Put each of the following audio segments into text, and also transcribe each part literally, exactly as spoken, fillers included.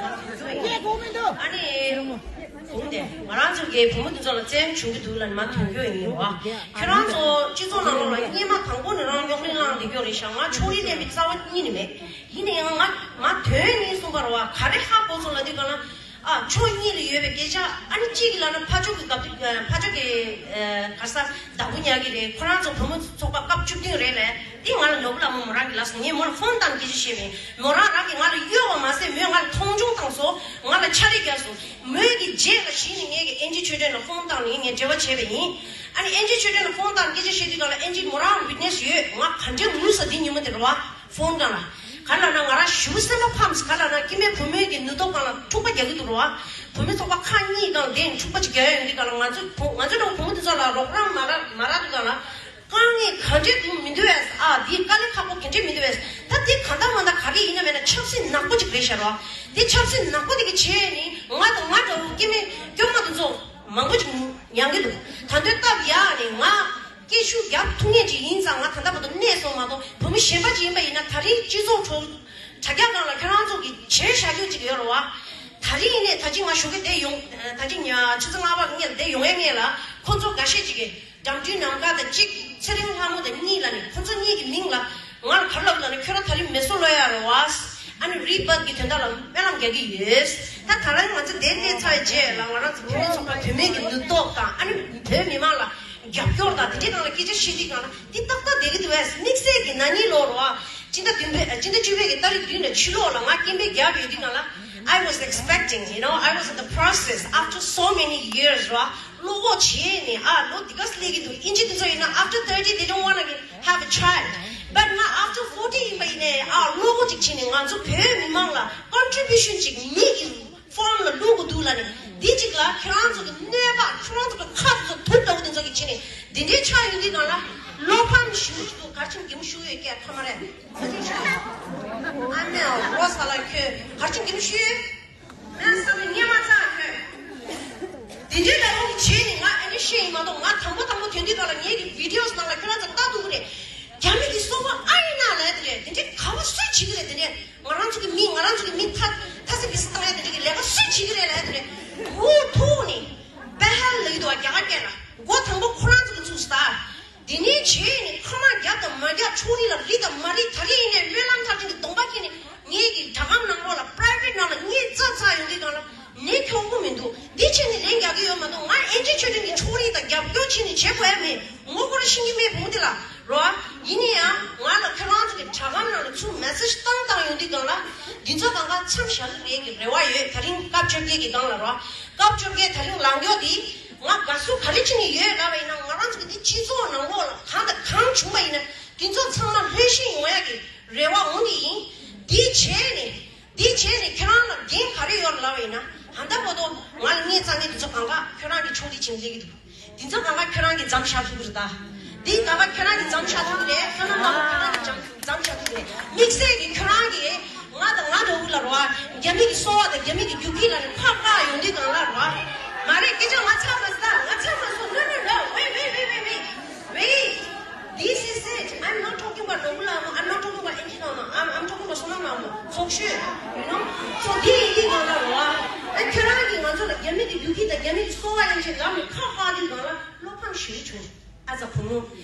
ཨ་ནི། བུ་མོ་དེ་ང་རང་ཚོ་གི་བུ་མོ་དེ་ཚོ་ལ་བཙན་བྱུང་གི་འདུག་ལ་ནི་མ་དོན་གྱོད་ཡིན་བ། ཁྱོད་རང་ཚོ་སྤྱི་ཚོགས་ནང་ལོགས་ལ་སྔོན་མ་དང་པོ་ནས་རང་རྙོག་གླེང་བསླངས་བསྡད་ཀྱོག་རེད་ཤག་ང་ཕྱོགས་རིས་ལེན་པའི་རྩ་བ་ཉིད་ནས་མེད། ཡིན་ནའི་ང་ང་དོན་ནི་གསུངས་པ་རེད་བ། ག་རེ་ཧ་གོ་སོང་ལབ་དུས་གང་ལ། ཨ་ཕྱོགས་གཉིས་ལ་ཡོད་པའི་སྐད་ཆ། ཨ་ནི་གཅིག་གིས་ལབ་ན་ཕར་ཕྱོགས་ཀྱི་སྐབས་དེ་ཕར་ཕྱོགས་ཀྱི་ག་ས་བདག་པོ་ཉག་གི་རེད། ཁོ་རང་ཚོ་བུ་མོ་ཚོགས་པ་སྐབས་བཅུ་བདུན་རེད་ལས། དེ་ང་ལ་ནོར་བུ་ལྷ་མོ་མོ་རང་གི་ལབ་སོང་། ངས་མོ་ལ་ཕོན་བཏང་སྐད་ཆ་བཤད་པ་ཡིན། མོ་རང་རང་གིས་ང་ལ་གཡོལ་བ་མ་ཟད་མོས་ང་ལ་མཐོང་ཆུང་བཏང་སོང་། ང་ལ་ཕྱག་རེས་རྒྱག་སོང་། མོས་ཀྱི་རྗེས་ལ་གཞི་ནས་ངས་ཀྱི་ཨེན་ཇི་ཆོས་སྒྲོན་ལ་ཕོན་བཏང་ནས་ངས་འབྲེལ་བ་བྱས་པ་ཡིན། ཨ་ནི་ཨེན་ཇི་ཆོས་སྒྲོན་ལ་ཕོན་བཏང་སྐད་ཆ་བཤད་དུས་གང་ལ་ཨེན་ཇི་མོ་རང་ཝིཊ་ནེ་སི་ཡོད། ང་ག་འདྲའི་ངུ་ས་དེ་ཉིན་མོ་དེ་རེད་བ། ཕོན་སྒང་ལ། ག་ལ་ན་ང་རང་ཞུ་སེམས་པ་ཕམ། ག་ལ་ན་སྐྱེ་དམན་བུ་མོའི་གི་ནུས་སྟོབས་སྒང་ལ་འཁྲུག་པ་རྒྱག་གི་འདུག་རོ། བུ་མོ་ཚོགས་པ་ཁག་གཉིས་སྒང་དེ་འཁྲུག་པ་ཅིག་རྒྱག་ཡ་ཡོང་དུས་ག་ལ་ང་ཚོ་བུ་ང་ཚོ་འདྲ་བོ་བུ་མོ་འདི་ཚོ་ལ་རོགས་རམ་མ་རག་མ་རག་དུས་ག་ལ་དཀའ་ངལ་ག་འདྲས་འདུག་མི་འདུག་བས། ཨ་འདི་དཀའ་ལས་ཁག་པོ་ག་འདྲས་མི་འདུག་བས། ད་འདི་ག་འདྲ་མ་འདྲ་ག་རེ་ཡིན་ན་མེད་ན་ཆབ་སྲིད་ནག་པོ་ཅིག་རེད་ཤག་རོ། འདི་ཆབ་སྲིད་ནག་པོ་འདི་གི་བྱས་ནི་ང་དང་ང་འདྲ་བོ་སྐྱེ་དམན་སྐྱོ་མ་འདི་ཚོ་མང་པོ་ཅིག་མྱང་གི་འདུག་ད་དུང་སྟབས་ཡག་ནི་ང་སྐད་ཤུགས་རྒྱབ་ཐུབ་མཁན་ཅིག་ཡིན་ཙང་ང་ད་ལྟ་བར་དུ་གནས་སོང་མ་གཏོགས། བུ་མོ་གཞན་པ་ཅིག་ཡིན་པ་ཡིན་ན་ད་རིང་སྤྱི་ཚོགས་ཁྲོད་དྲ་རྒྱ་སྒང་ལ་ཁྱེད་རང་ཚོ་གི་བྱས་བཞག་རྒྱུ་ཅིག་ཡོད་རེད་བ། ད་རིང་ཡིན་ནས་ད་ཅི་ང་ཞོགས་ཀས་བསྡད་ཡོང་། ད་ཅི་ཉ་ཆུ་ཚོད་ལྔ་པ་སྔོན་ལ་བསྡད་ཡོང་ཡས་སྔོན་ལ་ཁོ་ཚོ་འགའ་ཤས་ཅིག་གིས་འགྲམ་འདུལ་ནམ་མཁའ་དང་གཅིག་ཚེ་རིང་ལྷ་མོ་དང་གཉིས་ལ་ནི་ཁོ་ཚོ་གཉིས་ཀྱི་མིང་ལ་ང་ལ་ག་རེ་ལབ་ལབ་ན། ཁྱོད་རང་ད་རིང་མེ་སོ་ལོ་ཡ་རེད་བ། ཨ་ནི་རི་བྷརཐ་གི་དོན་དག་ལ་སྨོན་ལམ་རྒྱག་གི་ཡོད། ད་ད་རང་ང་ཚོ་འདིར་སླེབས་ཚར་བའི་རྗེས་ལ་ང་རང་ཚོ་བོད་མི་ཚོགས་པ་བུད་མེད་ཀྱི་ནུས་སྟོབས་དང་ཨ་ནི་བོད་མི་མང་ལ་རྒྱབ་སྐྱོར་དང་དེ་འདྲའི་སྒང་ལ་སྐད་ཆ་བཤད་དུས་སྒང་ལ་འདི་ཏག་ཏག་བསྡད་ཀྱི་འདུག་བས། དམིགས་བསལ་གྱི་ན་ནིང་ལོར་བ། སྤྱི་ཟླ་བདུན་པའི་སྤྱི་ཟླ་བཅུ་པའི་གི་ཏ་རིག་བདུན་ནས་ཕྱི་ལོགས་ལ་ང་སྐད་འབོད་བརྒྱབ་ཡོད་དུས་སྒང་ལ། I was expecting, you know, I was in the process after so many years ར། བློ་ཁོག་བྱས་ནས་ཨ་ལོ་འདི་ག་སླེབས་ཀྱི་འདུག་ཨིན་ཇི་དེ་ཚོ་ཡིན་ན་after thirty they don't wanna have a child. But ང་after forty ཡིན་པ་ཡིན་ནའི་ཨ་བློ་ཁོག་ཅིག་བྱས་ནས་ང་ཚོ་བོད་མི་མང་ལ་contribution ཅིག་མི་གི form ལ་བླུག་དགོས་འདུག་ལབ་ནས། འདི་གཅིག་ལ་ཁྱེད་རང་ཚོ་གི་གནོད་པ། ཁྱེད་རང་ཚོ་གི་ཁ་ཚོ་དུག་འདྲ་བོ་དེ་ཚོ་གི་ཕྱི་ནས་འདི་འདྲའི་ཆགས་ཡོང་དུས་སྒང་ལ་བློ་ཕམ་ཞེ་པོ་ཅིག་འདུག་གར་ཆེན་གེ་མོ་ཤུ་ཡོད་ཀྱ་ཐ་མ་རེད། ཨ་ནེ་རོ་ས་ལ་ཁྱོད་གར་ཆེན་གེ་མོ་ཤུ་ཡོད། ང་བསམ་པའི་སྙན་མ་ཚ་ཁྱོད། འདི་འདྲའི་ལྟ་བུ་གི་བྱས་ནས་ང་ཨ་ནེ་ཤེས་ཡིན་མ་གཏོགས། ང་དང་པོ་དང་པོ་ཐོན་དུས་སྒང་ལ་ངེད་ཀྱི་videos ནང་ལ་ཁྱོད་རང་ཚོ་ལྟ་འདུག་གི་རེད། རྒྱ་མི་གི་སོ་པ་ཨ་ཡིན་ན་ལས་དེ་རེད། དེ་འདྲའི་ག་བ་སུས་བྱེད་ཀྱི་རེད། དེ་འདྲའི་ང་རང་ཚོ་གི་མི་ང་རང་ཚོ་གི་མི་ཐ་ཐ་སི་ཕི་སི་བཏང་ཡ་དེ་འདྲའི་གི་ལས་ཀ་སུས་བྱེད་ཀྱི་རེད་ལས་དེ་རེད། འུ་ཐུག་ནས་པེ་ཧལ་ལ་ཡོད་དོ་རྒྱ་གར་སྐད་ལ། མགོ་དང་པོ་ཁོ་རང་ཚོ་གི་ཚུགས་སྟ། དེ་ནས་བྱས་ནས་ཁ་མ་རྒྱབ་དང་མ་རྒྱབ་ཕྱོགས་རིས་ལ་རིས་དང་མ་རིས་ད་རེས་ཡིན་ནས་སྨོན་ལམ་མཐར་ཕྱིན་གྱི་གདོང་པ་ཁྱེར་ནས་ངེད་ཀྱི་དྲ་ཁང་ནང་ལོགས་ལ་པ་རའི་ཝེ་ཊི་ནང་ལ་ངེད་རྩ་ཚ་ཡོང་དུས་སྒང་ལ། ནས་ཁྱོག་པོ་མི་འདུག་འདི་ཕྱིན་ནས་ལན་རྒྱག་གི་ཡོད་མ་གཏོགས། ང་ཨེན་ཅི་ཆོས་སྒྲོན་གྱི་ཕྱོགས་རིས་དང་རྒྱབ་སྐྱོར་བྱས་ནས་བྱེད་དགོས་ཡ་མེད། ངོ་ཧོར་ཤིང་གི་མེད་བུང་དེ་ལ་རོ། ཡིན་ན་ཡང་ང་ལ་ཁྱོད་རང་ཚོ་གི་དྲ་ཁང་ནང་ལ་ཚུར་མེ་སེ་ཇི་བཏང་བཏང་ཡོང་དུས་སྒང་ལ། འདི་ཚོ་གང་ག་མཚམས་བཞག་གི་རེད་ཀྱི་རེ་བ་ཡོད། ད་རིང་སྐབས་བཅོ་བརྒྱད་ཀྱི་སྒང་ལ་རོ། སྐབས་བཅོ་བརྒྱད་ད་རིང་ལངས་ཡོད་དེ། ང་དགའ་བསུ་ག་རེ་བྱེད་ནས་ཡོད་ལབ་པ་ཡིན་ན། ང་རང་ཚོ་གི་འདི་སྤྱི་ཚོགས་ནང་ལོགས་ལ་གང་དང་གང་བྱུང་བ་ཡིན་ན་འདི་ཚོ་ཚང་མ་ལྷོད་ཤིང་ཡོང་ཡ་གི་རེ་བ་འོང་དེ་ཡིན། འདི་བྱས་ནས། འདི་བྱས་ནས་ཁྱེད་རང་ལ་འགན་ག་རེ་ཡོད་ལབ་པ་ཡིན་ན། ད་ལྟ་བར་དུ་ང་ལ་ངའི་རྩ་ངན་འདི་ཚོ་གང་ག་ཁྱོད་རང་གི་ཕྱོགས་རིས་བྱེད་ནས་སླེབས་ཀྱི་འདུག་འདི་ཚོ་གང་ག་ཁྱོད་རང་གིས་མཚམས་བཞག་ཐུབ་ཀྱི་རེད་ད། འདི་གང་ག་ཁྱོད་རང་གིས་མཚམས་བཞག་ཐུབ་ཀྱི་རེད། བསོད་ནམས་ལྷ་མོ་ཁྱོད་རང་གིས་མཚམས་མཚམས་བཞག་ཐུབ་ཀྱི་རེད། དམིགས་བསལ་གྱིས་ཁྱོད་རང་གིས་ང་དང་ང་འདྲ་བོ་ལ་རོ། རྒྱ་མི་གི་སོ་པ་དང་རྒྱ་མི་གི་རྒྱུག་ཁྱི་ལ་ནི་ཁ་བཀག་ཡོང་དུས་སྒང་ལ་རོ། མ་རེད། སྐད་ཆ་ང་ཚར་མ་ཟིན་ད། ང་ཚར་མ་སོང་། No, no, no. Wait, wait, wait, wait, wait. Wait. This is it. I'm not talking about ནོར་བུ་ལྷ་མོ། I'm not talking about ཨེན་ཇི་ལྷ་མོ། I'm, I'm talking about བསོད་ནམས་ལྷ་མོ་ཚོགས་ཤོས། You know? So འདི་ཡིན་དུས་སྒང་ལ་རོ། ཨ་ཁྱོད་རང་གིས་ང་ཚོ་ལ་རྒྱ་མི་གི་རྒྱུག་ཁྱི་དང་རྒྱ་མི་གི་སོ་པ་ཡན་ཆད་ལམ་ནས་ཁ་བཀག་དུས་སྒང་ལ་བློ་ཕམ་ཞེ་པོ་བྱུང་། ཨ་ཙ་བུ་མོ།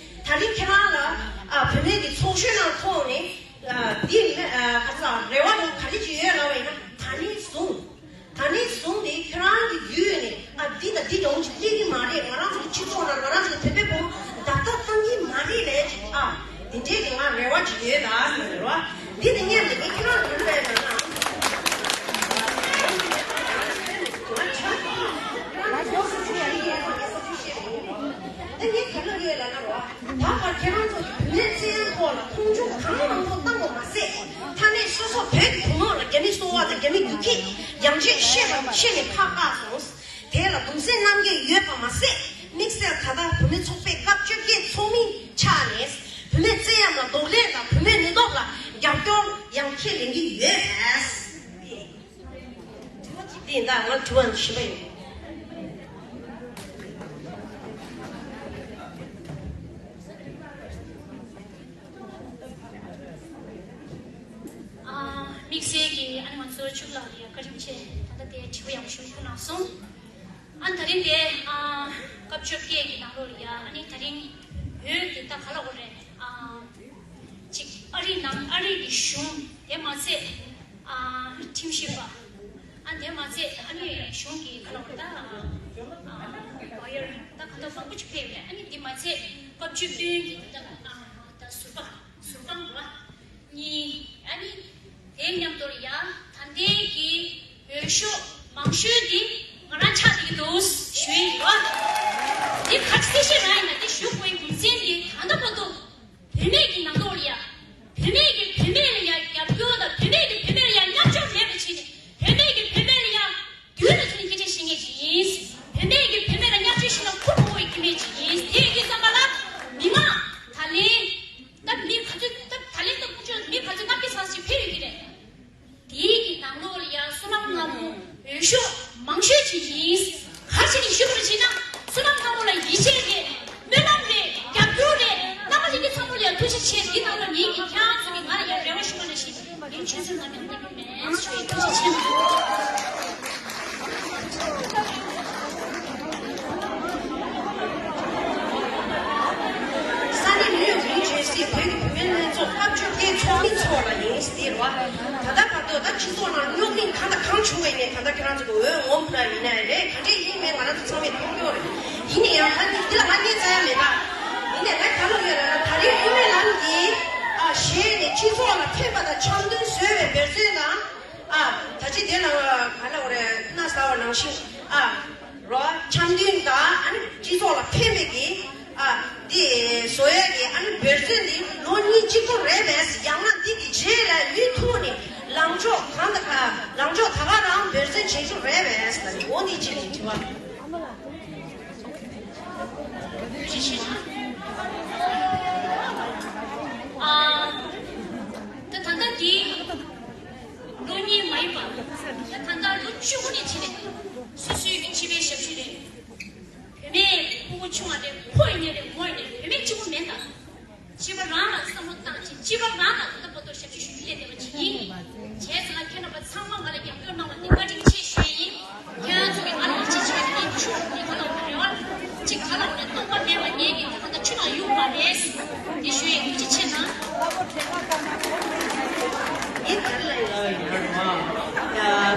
ད་རིང་ཁྱེད་རང་ལ་ཨ་བུད་མེད་ཀྱི་ཚོགས་ཤོས་ནང་ཐོག་ནས་ཨ་འདི་ཨ་ག་ཚ་རེ་བ་དང་ག་རེ་ཅིག་ཡོད་ལབ་པ་ཡིན་ན། ད་ནས་བཟུང་། ད་ནས་བཟུང་སྟེ་ཁྱོད་རང་གི་བརྒྱུད་ནས་ཨ་འདི་དང་འདི་འདྲ་བོ་ཅིག་སླེབས་ཀྱི་མ་རེད། ང་རང་ཚོ་གི་སྤྱི་ཚོགས་ནང་ང་རང་ཚོ་གི་བོད་པའི་བུ་མོ་བརྡབ་ཐབས་བཏང་གི་མ་རེད་ལབ་ཅིག་ཨ་འདི་འདྲས་ཀྱི་ང་རེ་བ་ཅིག་ཡོད་ད་ཟེར་བ། འདི་དང་མཉམ་དུ་ངས་ཁྱེད་རང་ལ་ལན་རྒྱག་ན། ང་ཁྱེད་རང་ལ་ལན་རྒྱག་ན། ད་ངས་ག་རེ་ལབ་ཡོད་ལབ་ན་རོ། ད་བར་ཁྱེད་རང་ཚོ་གི་བུད་མེད་བཙན་ཁོག་ལ་མཐོང་ཆུང་གང་མང་པོ་བཏང་བ་མ་ཟད། ད་ནས་སོ་སོ་བོད་ཀྱི་བུ་མོ་ལ་རྒྱ་མི་སོ་པ་དང་རྒྱ་མི་རྒྱུག་ཁྱི་ཡང་ཅིག་ཤེས་པ་ཤེས་ནས་ཁག་བཀག་སོང་། དེ་ལ་གདུང་སེམས་རྣམ་རྒྱལ་ཡོད་པ་མ་ཟད། དམིགས་བསལ་ད་ལྟ་བུད་མེད་ཚོགས་པའི་སྐབས་བཅོ་བརྒྱད་ཚོགས་མི་ཆགས་ནས་བུད་མེད་བཙན་གཡེམ་ལ་གདོང་ལེན་དང་བུད་མེད་ནུས་སྟོབས་ལ་རྒྱབ་སྐྱོར་ཡང་ཁས་ལེན་གྱི་ཡོད། དྲི་བ་གཅིག་དེ་ཡིན་ད། ང་དྲི་བ་བཞི་པ་ཡིན། ཨ་དམིགས་བསལ་གྱིས་ཨ་ནི་ང་ཚོ་ ཤུགས་ལ་ཡ་བཀའ་དྲིན་ཆེ། ད་ལྟ་དེ་དྲི་བ་ཡག་པོ་ཞིག་ཕུལ་གནང་སོང་། ཨ་ད་རིང་དེ་ཨ་སྐབས་བཅོ་བརྒྱད་ཀྱི་ནང་ལོགས་ལ་ཡ་ཨ་ནི་ད་རིང་བོད་ཀྱི་ད་ག་ལ་འོ་རེད། ཨ་ཅིག་ཨ་རི་ནང་ཨ་རི་གི་གཞུང་དེ་མ་ཚད་ཨ་ཁྲིམས་ཞིབ་པ། ཨ་དེ་མ་ཚད་ཨ་ནི་གཞུང་གི་ག་ལ་འོ་རེད། ད་ཨ་ལོ་ཡར་ད་ག་ད་མང་པོ་ཅིག་ཕེབས་རེད། ཨ་ནི་དེ་མ་ཚད་སྐབས་བཅུ་བདུན་གྱི་ད་ཨ་ད་ཟུར་པ། ཟུར་དཔང་རེད་བ། གཉིས། ཨ་ནི། དེ་མཉམ་དུ་ཡ། ད་ལྟའི་གི་འོས་ཤོག་མང་ཤོས་འདི་ང་རང་ཆགས་བསྡད་ཀྱི་འདུག་ཞུ་ཡི་རེད་བ། འདི་ག་ཚོད་གསལ་བཤད་རང་ཡིན་ན་འདི་ཞུ་དགོས་ཡི་རྒྱུ་མཚན་འདི་ད་ལྟ་བར་དུ། བུད་མེད་ཀྱི་ནང་ལོགས་ལ་ཡ། བུད་མེད་ཀྱི་བུད་མེད་ལ་ཡ་རྒྱབ་སྐྱོར་དང་བུད་མེད་ཀྱི་བུད་མེད་ལ་ཡ་མཉམ་ཞུགས་མེད་པ་བྱས་ནས་བུད་མེད་ཀྱི་བུད་མེད་ལ་ཡ། དུས་ལ་ཚུན་སྐད་ཆ་བཤད་མཁན་ཞིག་ཡིན། བུད་མེད་ཀྱི་བུད་མེད་ལ་བརྙས་བཅོས་ཤིག་ལ་ཁུར་པོ་བའི་སྐྱེ་དམན་ཅིག་ཡིན། དེ་ཡིན་དུས་ཙམ་པ་ལ་མི་མང་ད་ལན་ད་མི་ག་ཚོད་ད་ད་ལན་ད་ཀུན་སྤྱོད་མི་ག་ཚོད་ལྔ་བརྒྱ་ཙམ་ཞིག་ཕེབས་ཡོད་ཀྱི་རེད། དེའི་གི་ནང་ལོགས་ལ་ཡང་བསོད་ནམས་ལྷ་མོ་འོས་ཤོག་མང་ཤོས་ཅིག་ཡིན། ག་རེ་བྱས་ནས་ཞུ་དགོས་རེད་ཅེ་ན་བསོད་ནམས་ལྷ་མོ་ལ་ཡིད་ཆེས་རེད། སྨོན་ལམ་རེད། རྒྱབ་སྐྱོར་རེད། རྣམ་པ་ལྷན་རྒྱས་ཚང་མ་ལ་ཡང་ཐུགས་རྗེ་ཆེ། འདི་ནང་ལ་ངེད་ཀྱིས་ཁྱེད་རང་ཚོ་གི་ང་ལ་ཡང་རེ་བ་ཞུ་བ་ནང་བཞིན་ངས་ཆུ་ཚོད་ནང་ཡང་བསྡད་ཀྱི་མེད་ཞུ་བའི་ཐུགས་རྗེ་ཆེ་གནང་། ས་གནས་ནིའུ་ཡོག་ནིའུ་ཇར་སི་བོད་ཀྱི་བུད་མེད་ལྷན་ཚོགས་སྐབས་བཅོ་བརྒྱད་ཚོགས་མི་ཚོགས་ལ་ཡིན་ཟེར་བ། ད་ལྟ་བར་དུ་ད་སྤྱི་ཚོགས་ནང་རྙོག་གླེང་གང་དང་གང་བྱུང་བ་ཡིན་ནའི་ད་ལྟ་ཁྱེད་རང་ཚོ་གི་འོས་ངོམ་ཕུལ་ཡིན་ནའི་རེད། ག་འདྲས་ཡིན་མིན་ང་རང་ཚོ་ཚང་མས་མཐོང་ཡོད་རེད། ཡིན་ནའི་ཡང་ད་འདི་ལ་ང་བརྙས་ཚར་ཡ་མེད་ད། ཡིན་ནའི་ང་ག་ལབ་ཡོད་ལབ་ན་ད་རེས་དབུ་མའི་ལམ་གྱིས་ཨ་ཞེས་ནས་སྤྱི་ཚོགས་ལ་ཕན་པ་དང་འཆམ་མཐུན་བཟོས་པའི་འབད་བརྩོན་དང་། ཨ་ད་ཅི་དེ་ལ་ག་ལབ་དགོས་རེད། གནའ་ཟླ་བ་ནང་བཞིན་ཨ་རོ་འཆམ་མཐུན་དང་ཨ་ནི་སྤྱི་ཚོགས་ལ་ཕན་པའི་གི་ཨ་འདི་བཟོ་ཡས་ཀྱི་ཨ་ནི་འབད་བརྩོན་འདི་ལོ་གཉིས་གཅིག་པོ་རེད་པས། ཡང་ན་འདི་གི་རྗེས་ལ་མུ་མཐུད་ནས་ལངས་ཕྱོགས་གང་དང་གང་ལངས་ཕྱོགས་ད་ག་རང་འབད་བརྩོན་བྱེད་རྒྱུ་རེད་པས། འོ་འདི་གཅིག་ཡིན་དྲི་བ། ཨ་ད་ད་ལྟ་འདི་ལོ་གཉིས་མ་ཡིན་པ། ད་ད་ལྟ་ལོ་བཅུ་དགུ་ནས་ཕྱིན་ནས་སོ་སོའི་གི་སྤྱི་པའི་ཞབས་ཞུ་རེད། བུད་མེད་ཕྲུ་གུ་ཆུང་བ་རེད། ཕོ་ཡིན་ནའི་རེད། མོ་ཡིན་ནའི་རེད། བུད་མེད་གཅིག་པུ་མིན་ད། སྤྱི་པ་རང་ལ་བསམ་བློ་བཏང་ཅིང་སྤྱི་པ་རང་ལ་ད་ལྟ་བར་དུ་ཞབས་ཞུ་ཞུ་རྒྱུ་སླེབས་བསྡད་པ་ཅིག་ཡིན། བྱས་ཙང་ཁྱེད་རྣམ་པ་ཚང་མ་ང་ལ་རྒྱབ་སྐྱོར་གནང་བ་དེ་བཀའ་དྲིན་ཆེ་ཞུ་ཡིན། ཁྱེད་རང་ཚོ་གིས་ང་ལ་ཡིད་ཆེས་བྱས་ནས་ཆུ་དེ་ག་ལ་འོང་རེད་བ། གཅིག་ག་ལ་འོང་ནས་རྟོགས་པ་མེད་པ་ངེད་ཀྱིས་ད་ལྟ་ཆུ་ནང་གཡུག་པ་རེད། དེ་ཞུ་ཡིན། ཐུགས་རྗེ་ཆེ་གནང་། ཡིན། ད་ལ་ཡ་ཡ་ཡ།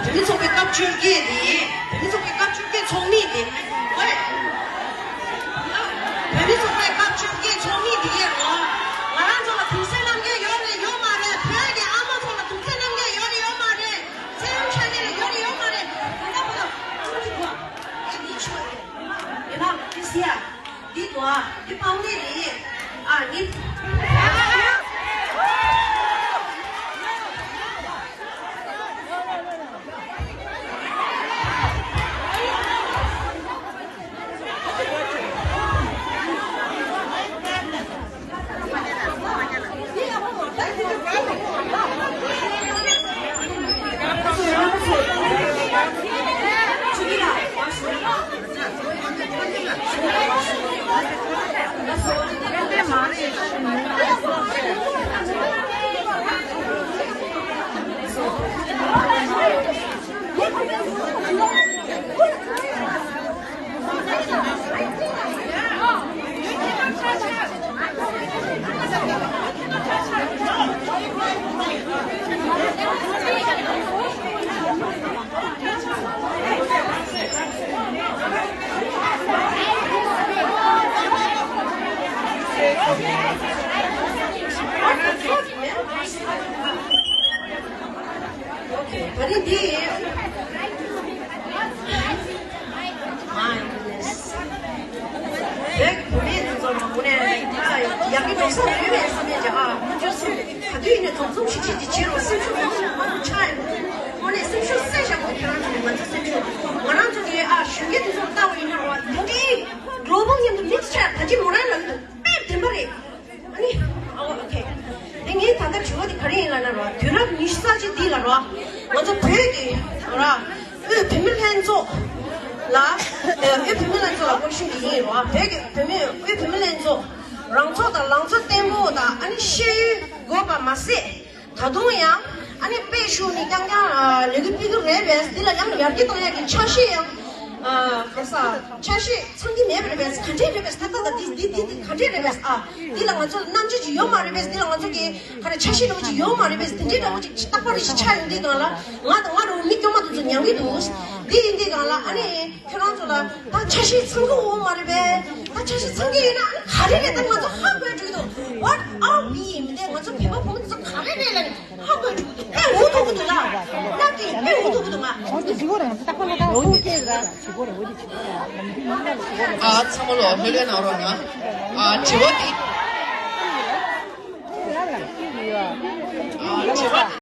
བུད་མེད་ཚོགས་པའི་སྐབས་བཅོ་བརྒྱད་དེ། བུད་མེད་ཚོགས་པའི་སྐབས་བཅོ་བརྒྱད་ཚོགས་མི་དེ། ཝེ། བུད་མེད་ཚོགས་པའི་སྐབས་བཅོ་བརྒྱད་ཚོགས་མི་དེ་གས་རོ། ང་རང་ཚོ་ལ་གུང་སེང་གནང་མཁན་ཡོད་རེད་ཡོད་མ་རེད། བོད་ཀྱི་ཨ་མ་ཚོ་ལ་གུང་སེང་གནང་མཁན་ཡོད་རེད་ཡོད་མ་རེད། ཚེ་རིང་ཆ་ནས་ལ་ཡོད་རེད་ཡོད་མ་རེད། ད་ལྟ་བར་དུ་ཨ་མ་ཅིག་གོ། ཨེ་འདི་ཆོས་རེད། ཡིན་ན་འདི་ཟེར་ཡ། འདི་དོ་ཨ། འདི་པང་ནས་རེད། ཨ་ནི། ད་རེས་འདི། My goodness. བོད་ཀྱི་བུད་མེད་དེ་ཚོ་ལ་དངོས་གནས་ཡག་གི་འགྲོ་ས་ཡོད་པའི་བསམ་ཡས་ཀྱི་ཨ་མུ་མཐུད་སུ་ག་དུས་ཡིན་ནའི་འཛོམས་འཛོམས་ཤིག་བྱེད་ཀྱི་བྱེད་རོགས། སེམས་ཤུགས་མང་པོ་ཆགས་ཡོད། དངོས་གནས་སེམས་ཤུགས་གསལ་བཞག་པ་ཁྱེད་རང་ཚོ་ནས་ང་ཚོ་སེམས་ཤུགས། ང་རང་ཚོ་གི་ཨ་གཞོན་སྐྱེས་དེ་ཚོ་ལ་ལྟ་བ་ཡིན་ན་རོ། འདི་འདྲའི་གློ་བུར་མཉམ་དུ་མིག་ཆགས་ད་ཅི་མོ་རང་ལ་ཡོད་དཔེ་བདེན་པ་རེད། ཨ་ནི། ཨོ་ཨོ་ཁེ། དེ་ངས་ད་ལྟ་དྲི་བ་དེ་ག་རེ་ཡིན་ལབ་ན་རོ། དུས་རབས་ཉི་ཤུ་རྩ་གཅིག་འདི་ལ་རོ། ང་ཚོ་བོད་ཀྱི་ར། དབུས་བུད་མེད་ལྷན་ཚོགས་ལ། དབུས་བུད་མེད་ལྷན་ཚོགས་ལ་སྐུ་ཞུ་གི་ཡིན་རོ། བོད་ཀྱི་བུད་མེད་དབུས་བུད་མེད་ལྷན་ཚོགས་རང་ཚོགས་དང་ལངས་ཕྱོགས་བརྟན་པོ་དང་ཨ་ནི་ཤེས་ཡོན་དགོས་པ་མ་ཟད། ད་དུང་ཡང་ ཨ་ནི་དཔེ་ཞུ་ནི་རྐྱང་རྐྱང་ལས་འགུལ་སྤེལ་གི་རེད་པས། འདི་ལ་ཡང་ཡར་རྒྱས་གཏོང་ཡག་གི་འཆར་གཞི་ཡང་ག་ས་འཆར་གཞི་ཚང་གི་མེད་པ་རེད་པས། ག་འདྲས་རེད་པས། ད་ད་ད་འདི་འདི་འདི་འདི་ག་འདྲས་རེད་པས། ཨ་འདི་ལ་ང་ཚོ་ལ་རྣམ་དཔྱོད་ཅིག་ཡོད་མ་རེད་པས། འདི་ལ་ང་ཚོ་གི་ག་རེ་འཆར་གཞི་འདྲ་བོ་ཅིག་ཡོད་མ་རེད་པས། དེ་འདྲས་འདྲ་བོ་ཅིག་རྟག་པར་རེ་ཞིག་ཆགས་ཡོང་དུས་སྒང་ལ་ང་དང་ང་རང་མི་སྐྱོ་མ་དེ་ཚོ་ཉམས་ཀྱི་འདུག་འདི་ཡིན་དུས་སྒང་ལ་ཨ་ནི་ཁྱོད་རང་ཚོ་ལ་ད་འཆར་གཞི་ཚང་གི་ཡོད་མ་རེད་པས། ད་འཆར་གཞི་ཚང་གི་ཡོད་ན་ཨ་ནི་ག་རེ་རེད། ད་ང་ཚོ་ཧ་གོ་འགྲོ་གི་འདུག What are we? མི་འདས་ང་ཚོ་བོད་པ་བུ་མོ་དེ་ཚོ་ག་རེ་རེད་ལ་ནི། ཧ་གོ་ཐུབ་ཀྱི་འདུག་དཔེ་འུ་ཐུག་གི་འདུག་ལ། ལབ་ཀྱི་དཔེ་འུ་ཐུག་གི་འདུག་ང་། ཨ་ཚང་མ་ལོ་ལྷོད་ལྷོད་གནང་རོགས་གནང་། ཨ་དྲི་བ་འདི། ཨ་དྲི་བ་འདི།